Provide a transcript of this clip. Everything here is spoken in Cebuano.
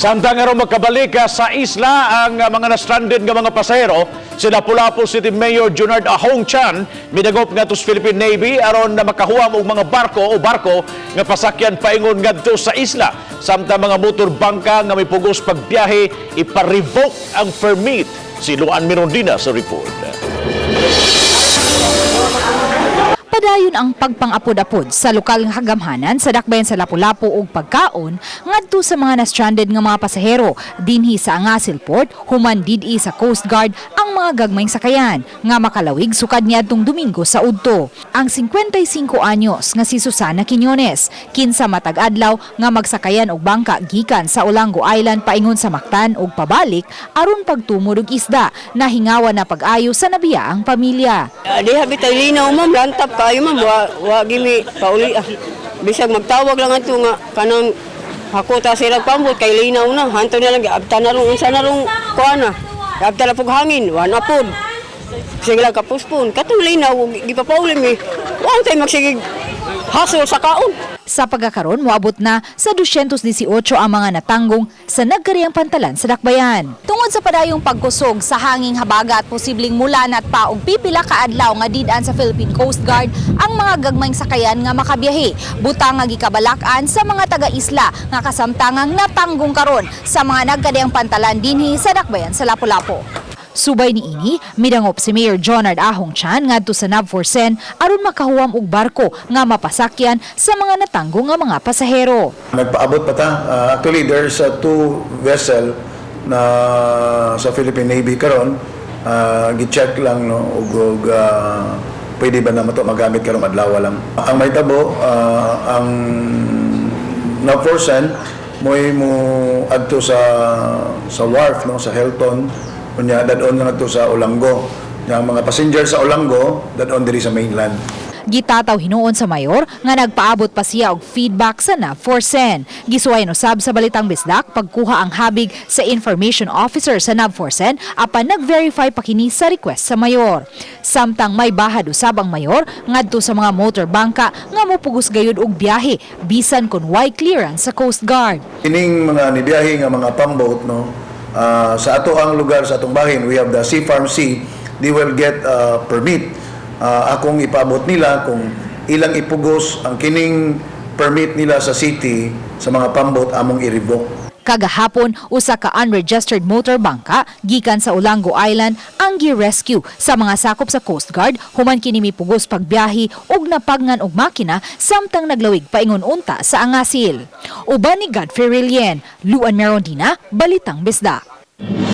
Samtang aron makabalik sa isla ang mga na-stranded nga mga pasahero, si Lapu-Lapu City Mayor Junard Ahong Chan midagop ngadto sa Philippine Navy aron na makahuam og mga barko o barko nga pasakyan paingon ngadto sa isla. Samtang mga motor bangka nga mipugos pagbiyahe, ipa-revoke ang permit. Si Luan Mirondina sa report. Padayon ang pagpangapod-apod sa lokal nga kagamhanan sa dakbayan sa Lapu-Lapu og pagkaon ngadto sa mga na-stranded nga mga pasahero dinhi sa Angasil Port, human did-i sa Coast Guard ang mga gagmayng sakayan nga makalawig sukad niadtong Domingo sa udto. Ang 55 anyos nga si Susana Quiñones, kinsa matag adlaw nga magsakayan og bangka gikan sa Olango Island paingon sa Mactan og pabalik aron pagtumod og isda, nahingawan na pag-ayo sa nabiyaang pamilya. Diha bitay linaw, ma'am, lantap kayo, ma'am, wa gimi pauli ah. Bisag magtawag lang ato nga kanang hakota sila pambot kay linaw na. Hanto na lang giabta na rong unsa na rong kuan na. Giabta na pug hangin, wa na pod. Sige lang kapuspon. Katong linaw gipapauli mi. Wa tay magsigig hasol sa kaon. Sa pagkakaron, moabot na sa 218 ang mga natanggong sa nagkariyang pantalan sa dakbayan. Tungod sa padayong pagkusog sa hanging habagat, posibleng mulanat pa og pipila ka adlaw nga did-an sa Philippine Coast Guard ang mga gagmayng sakayan nga makabiyahe. Butang nga gikabalak-an sa mga taga-isla nga kasamtangang natanggong karon sa mga nagkadiyang pantalan dinhi sa dakbayan sa Lapu-Lapu. Subay niini, midangop si Mayor Jonard Ahong Chan ngadto sa NAVFORCEN aron makahuam og barko nga mapasakyan sa mga natanggong nga mga pasahero. Nagpaabot pa ta. Actually, there's two vessel na sa Philippine Navy karon. Gi-check lang, no, ug pwede ba na mato magamit karong adlaw lang. Ang mahitabo, ang NAVFORCEN mo'y mo adto sa wharf, no, sa Hilton, unya dad-on lang adto sa Olango. Nya ang mga passenger sa Olango, dad-on diri sa mainland. Gitataw hinuon sa mayor nga nagpaabot pa siya og feedback sa NAVFORCEN. Gisuwayan usab sa Balitang Bisdak pagkuha ang habig sa information officer sa NAVFORCEN, apan nag-verify pa kini sa request sa mayor. Samtang may bahad usab ang mayor ngadto sa mga motor bangka nga mopugos gayud og biyahe bisan kon way clearance sa Coast Guard. Kining mga nibiyahe nga mga pambot, no, sa ato ang lugar, sa atong bahin, we have the Sea Farm C, they will get a permit. Akong ipaabot nila, kung ilang ipugos ang kining permit nila sa city sa mga pambot, among i-revoke. Kagahapon, usa ka unregistered motor bangka gikan sa Olango Island ang gi-rescue sa mga sakop sa Coast Guard human kini mipugos pagbiyahe ug napagngan og makina samtang naglawig paingon unta sa Angasil. Uban ni Godfrey Relien, Luan Merondina, Balitang Bisdak.